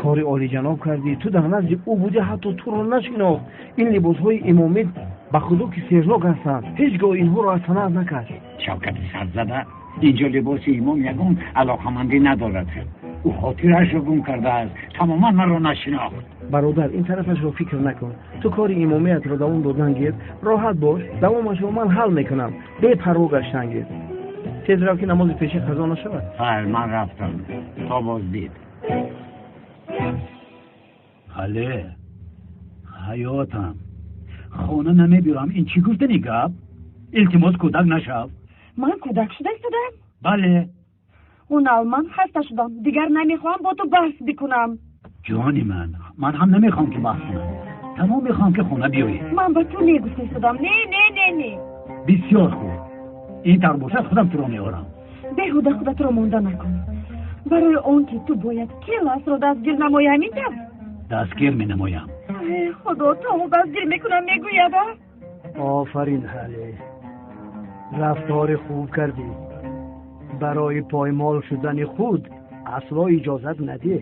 Кори олиҷаноб кардӣ. Ту дар назди ӯ будӣ, ҳатто туро нашинохт. Ин либосҳои имомӣ ба худо ки сернок ҳастанд. Ҳеҷ гоҳ инҳоро аз санаат накаш. Шавкати сарзада, инҷо либоси имом ягон алоқамандӣ надорад. Ӯ хотирашро гум кардааст, тамоман маро нашинохт. Бародар, ин тарафашро фикр накун. Ту кори имомиятро давом додан гир, роҳат бош, давомашро ман ҳал мекунам. Бепарво гаштан гир. Тез рав ки намози пешин қазо нашавад. Хайр, ман рафтам. То боздид. Ҳале, ҳаётам, хона намебиёрам. Ин чӣ гуфтани гап? Илтимос, кӯдак нашав. Ман кӯдак шуда истодам? Бале. Унал, ман хаста шудам. Дигар намехоҳам бо ту баҳс бикунам. Ҷони ман, ман ҳам намехоҳам ки баҳс кунам. Тамом мехоҳам ки хона биёӣ. Ман ба ту не гуфта истодам. Не, не, не, не. Бисёр хуб. Ин тавр бошад, худам туро меорам. Беҳуда худатро монда накун. Барои он ки ту бояд келасро дастгир намоӣ, ҳамин тавр? Дастгир менамоям. Худо, то дастгир мекунам мегӯяд, а? Офарин, ҳале, рафтори хуб кардӣ. Барои поймол шудани худ асло иҷозат надеҳ.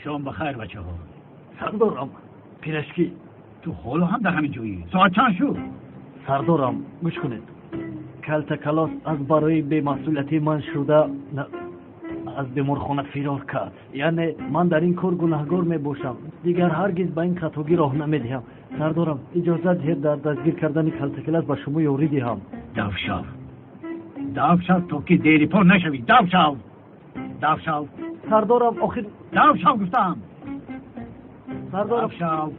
Шом бахайр, бачаҳо. Сардорам, пирашки. Ту ҳоло ҳам дар ҳамин ҷоӣ? Соат чанд шуд? Сардорам, гӯш кунед. Калтакалос аз барои бемасъулияти ман шуда аз беморхона фирор кард. Яъне ман дар ин кор гунаҳгор мебошам. Дигар ҳаргиз ба ин хатогӣ роҳ намедиҳам. Сардорам, иҷозат диҳед дар дастгир кардани калтакалос ба шумо ёрӣ диҳам. Дав шав, дав шав, то ки дери по нашавӣ. Дав шав, дав шав. Сардорам, охир дав шав гуфтам. Сардорам, дав шав.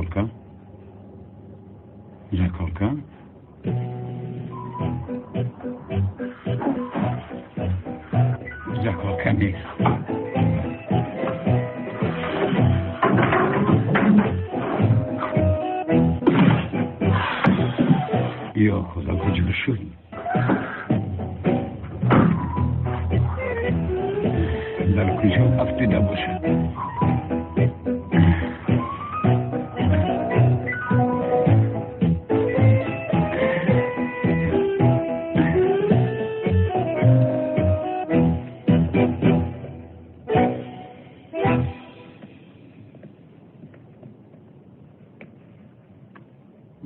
Заколка? Заколка? Заколка нест. Ё Худо, куҷо шуд? Дар куҷо афтида бошад?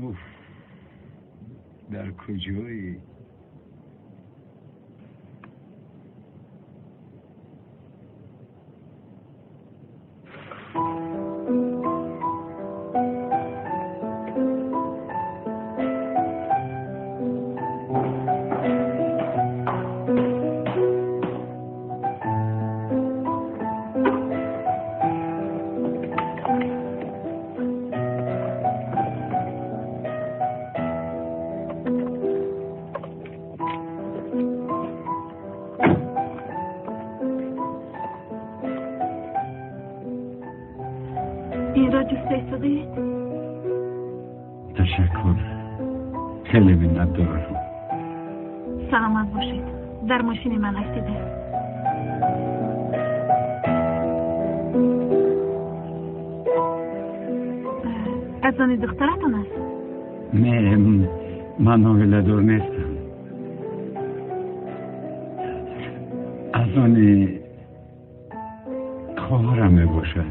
Уф, дар куҷои? Инро ҷуста истодаед? Ташаккур, хеле миннатдорам. Саломат бошед. Дар мошини ман афтидааст. Аз они духтаратон аст? Не, ман оиладор нестам. Аз они хоҳарам мебошад.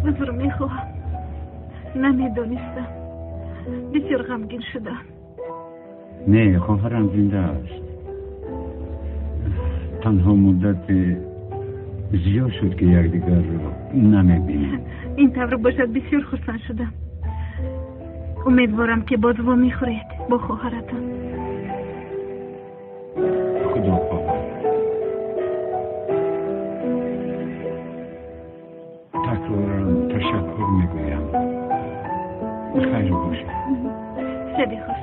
Узр мехоҳам, намедонистам. Бисёр ғамгин шудам. Не, хоҳарам зинда аст. Танҳо муддати зиёд шуд, ки якдигарро намебинем. Ин тавр бошад, бисёр хурсанд шудам. Умедворам, ки боз вомехӯред бо хоҳаратон. Худо хоҳад. Такроран ташаккур мегӯям. Хайр бошед. Шаби хуш.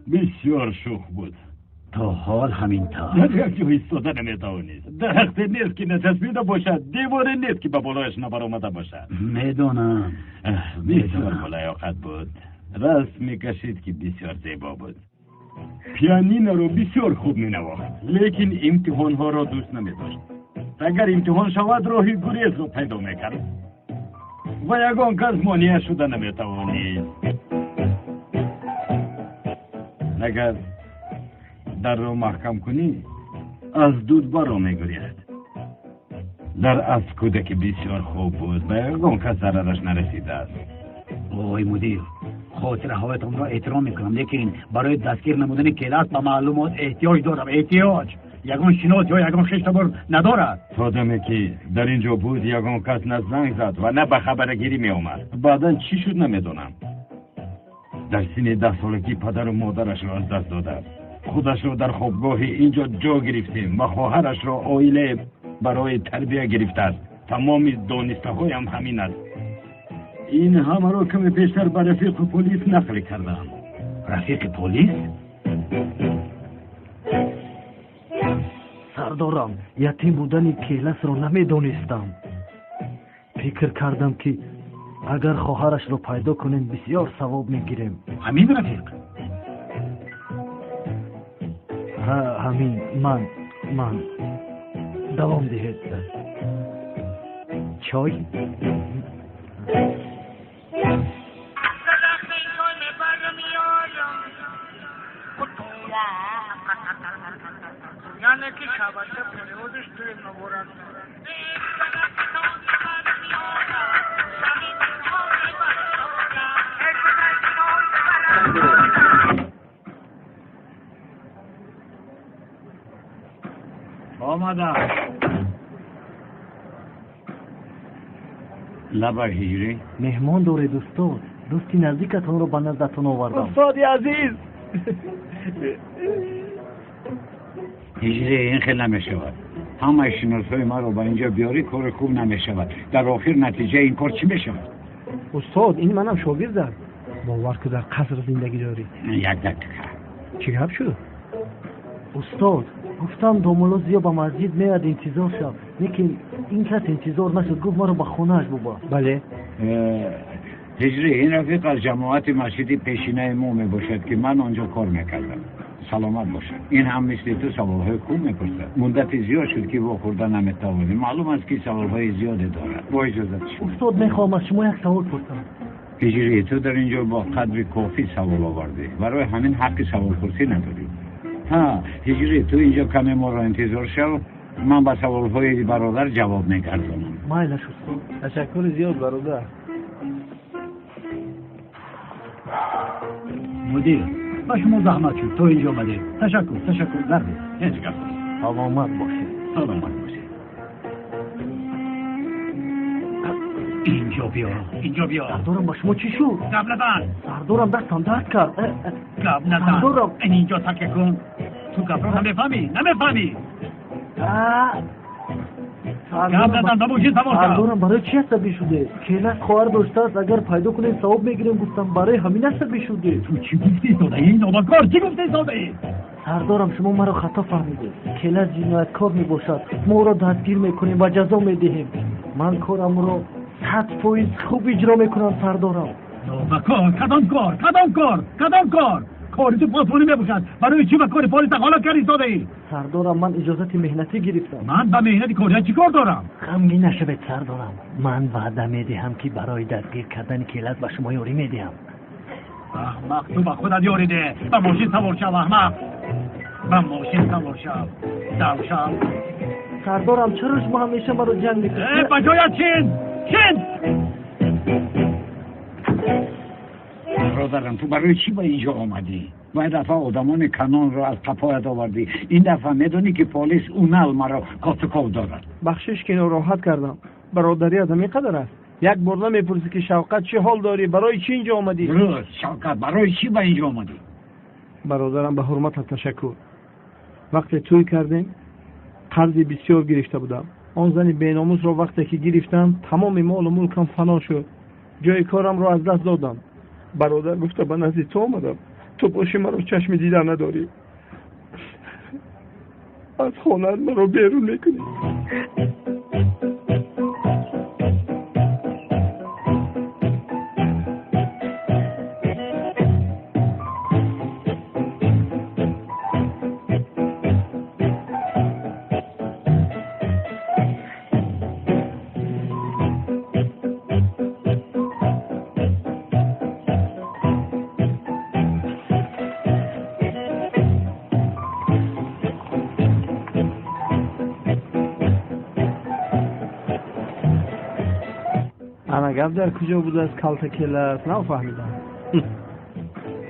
Бисёр шӯх буд. То ҳол ҳамин тавр. Дар як ҷо истода наметавонист. Дарахте нест, ки начаспида бошад, деворе нест, ки ба болояш набаромада бошад. Медонам. Бисёр болаёқат буд. Расм мекашид, ки бисёр зебо буд. Пианиноро бисёр хуб менавохт, лекин имтиҳонҳоро дӯст намедошт. Агар имтиҳон шавад, роҳи гурезро пайдо мекард ва ягон кас монеа шуда наметавонист. Агар дарро маҳкам кунӣ, аз дуд баро мегурезад. Дар асл кӯдаки бисёр хуб буд, ба ягон кас зарараш нарасидааст. Ой мудир, хотираҳоятонро эҳтиром мекунам, лекин барои дастгир намудани Келас ба маълумот эҳтиёҷ дорам. Эҳтиёҷ. Ягон шинос ё ягон хештабор надорад. То даме ки дар ин ҷо буд, ягон кас на занг зад ва на ба хабарагирӣ меомад. Баъдан чӣ шуд намедонам. Дар синни 10 солагӣ падару модарашро аз даст додааст. Худашро дар хобгоҳи ин ҷо ҷо гирифтем ва хоҳарашро оилае барои тарбия гирифтааст. Тамоми донистаҳоям ҳамин аст. Ин ҳамаро каме пештар ба рафиқи полис нақл кардам. Рафиқи полис? Сардорам, ятим будани Келасро намедонистам. Фикр кардам, ки агар хоҳарашро пайдо кунем, бисёр савоб мегирем. Ҳамин рафиқ? Ҳа, ҳамин. Ман давом диҳед. Чой? Яъне ки шабача переводиш туи маборад. Омадам. Лаба, Ҳиҷрӣ. Меҳмон доред, устод. Дӯсти наздикатонро ба наздатон овардам. Устоди азиз! Ҳиҷрӣ, ин хел намешавад. Ҳамаи шиносҳои маро ба инҷо биёрӣ, кори хуб намешавад. Дар охир натиҷаи ин кор чӣ мешавад? Устод, ин манам шогирдам. Бовар ку, дар қаср зиндагӣ дорӣ. Як дақиқа. Чӣ гап шуд? Устод, гуфтам домулло Зиё ба масҷид меяд, интизор шав, лекин ин кас интизор нашуд, гуфт маро ба хонааш бубар. Бале. Ҳиҷрӣ, ин рафиқ аз ҷамоати масҷиди пешинаи мо мебошад, ки ман он ҷо кор мекардам. Саломат бошад. Ин ҳам мисли ту саволҳои хуб мепурсад. Муддати зиёд шуд, ки вохӯрда наметавонем. Маълум аст, ки саволҳои зиёде дорад. Бо иҷозат шумо. Устод, мехоҳам аз шумо як савол пурсам. Ҳиҷрӣ, ту дар ин ҷо бо қадри кофӣ савол овардӣ, барои ҳамин ҳаққи саволпурсӣ надорӣ. Ҳа, Ҳиҷрӣ, ту инҷо каме моро интизор шав, ман ба саволҳои бародар ҷавоб мегардонам. Майлаш, устод. Ташаккури зиёд, бародар. Мудир, ба шумо заҳмат шуд, то инҷо омадед. Ташаккур, ташаккур. Гардед. Ҳеҷ гап нест. Саломат бошед. Саломат бошед. Инҷо биё, инҷо биё. Сардорам, ба шумо чӣ шуд? Гап назан. Сардорам, дастам дард кард. Гап назан. Сардорам. Ин инҷо такя кун. Ту гапро намефаҳмӣ, намефаҳмӣ. Гап назан, ба мошин савор шав. Сардорам, барои чӣ асабӣ шудед? Келас хоҳар доштааст, агар пайдо кунем, савоб мегирем, гуфтам, барои ҳамин асабӣ шудед. Ту чӣ гуфтӣ содаӣ, нобакор, чӣ гуфтӣ содаӣ? Сардорам, шумо маро хато фаҳмидед. Келас ҷинояткор мебошад, мо ӯро дастгир мекунем ва ҷазо медиҳем. Ман корамро 100% хуб иҷро мекунам, сардорам. Нобакор, кадом кор, кадом кор, кадом кор? Кори ту посбонӣ мебошад. Барои чӣ ба кори полис дахолат кардӣ содаӣ? Сардорам, ман иҷозати меҳнатӣ гирифтам. Ман ба меҳнати корият чӣ кор дорам? Ғамгин нашавед, сардорам. Ман ваъда медиҳам, ки барои дастгир кардани Келас ба шумо ёрӣ медиҳам. Аҳмақ, ту ба худат ёрӣ деҳ. Ба мошин савор шав, аҳмақ, ба мошин савор шав, дав шав. Сардорам, чаро шумо ҳамеша маро ҷанг мекунед? Ба ҷоят шин, шин. Бародарам, ту барои чӣ ба инҷо омадӣ? Вай дафъа одамони канонро аз қафоят овардӣ. Ин дафъа медонӣ, ки полис унал маро кофтуков дорад. Бахшиш, ки нороҳат кардам. Бародарият ҳамин қадар аст? Як бор намепурсӣ, ки Шавқат, чӣ ҳол дорӣ, барои чӣ инҷо омадӣ? Дуруст, Шавкат, барои чӣ ба инҷо омадӣ? Бародарам, ба ҳурматат ташаккур. Вақте тӯй кардем, қарзи бисёр гирифта будам. Он зани беномусро вақте ки гирифтам, тамоми молу мулкам фано шуд, ҷои корамро аз даст додам. Бародар гуфта ба назди ту омадам, ту боши маро чашми дида надорӣ, аз хонаат маро берун мекунӣ. Гап дар куҷо будааст калта келас? Нафаҳмидам.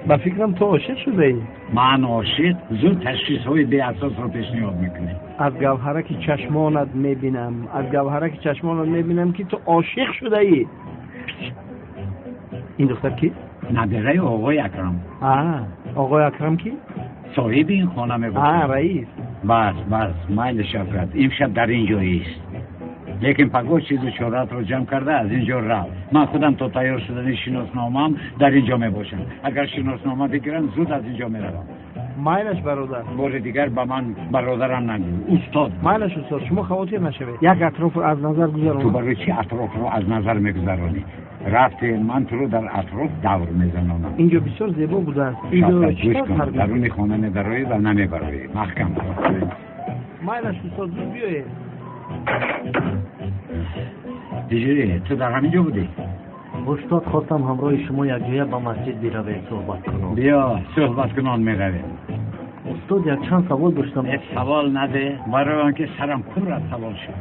Ба фикрам, ту ошиқ шудаӣ. Ман ошиқ? Зуд ташхисҳои беасосро пешниҳод мекунӣ. Аз гавҳараки чашмонат мебинам, аз гавҳараки чашмонат мебинам, ки ту ошиқ шудаӣ. Ин духтар кист? Набираи оғои Акрам. Оғои Акрам ки? Соҳиби ин хона мебошад. Раис. Бас, бас, майли, Шавкат имшаб дар ин ҷо ист, лекин пагоҳ чизу чораатро ҷамъ карда аз ин ҷо рав. Ман худам то тайёр шудани шиносномаам дар ин ҷо мебошам. Агар шиноснома бигирам, зуд аз ин ҷо меравам. Майлаш, бародар. Бори дигар ба ман бародарам нагӯ, устод. Майлаш, устод, шумо хавотир нашавед, як атрофро аз назар гузаронам. Ту барои чӣ атрофро аз назар мегузаронӣ? Рафте, ман туро дар атроф давр мезанонам. Инҷо бисёр зебо будааст. Гӯш кун, даруни хона медароӣ ва намебароӣ, маҳкам. Майлаш, устод, зуд биёед. Диҷири, ту дар ҳамин ҷо будӣ? Устод, хостам ҳамроҳи шумо якҷоя ба масҷид биравем, суҳбат кунон. Биё, суҳбаткунон меравем. Устод, якчанд савол доштам. Савол наде, барои он ки сарам пур аз савол шуд.